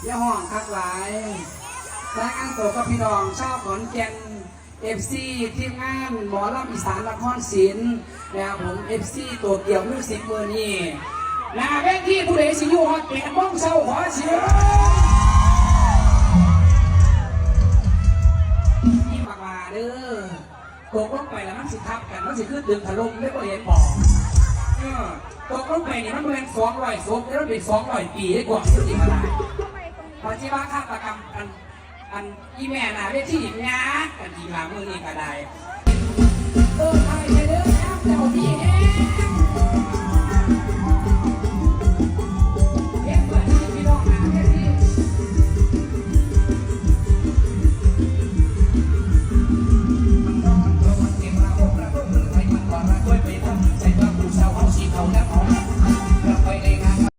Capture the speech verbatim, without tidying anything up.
อย่าฮ้องคักหลาย รายงานตัวกับพี่น้องชาวขอนแก่น เอฟซี ทีมงานหมอลำอีสานนครศิลป์นะครับผม เอฟซี โตเกียวมิวสิก มื้อนี้หน้าเวทีผู้ใดสิอยู่ฮอดแปดโมงเช้าขอเสียงนี่บักหล่าเด้อ ตกลงไปแล้วมันสิทับกัน มันสิคือตึกถล่มได้บ่เห็นบ่เออตกลงไปนี่มันเป็นสองร้อยศพแล้วมันเป็นสองร้อยปีได้กว่าอยู่นี่ขนาดปัจจุบันฆาตกรรมอันอันอีแม่น่ะเวทีนี่ยากกันอีกหลามื้อนี้ก็ได้ เออไปเด้อครับเจ้าพี่แฮง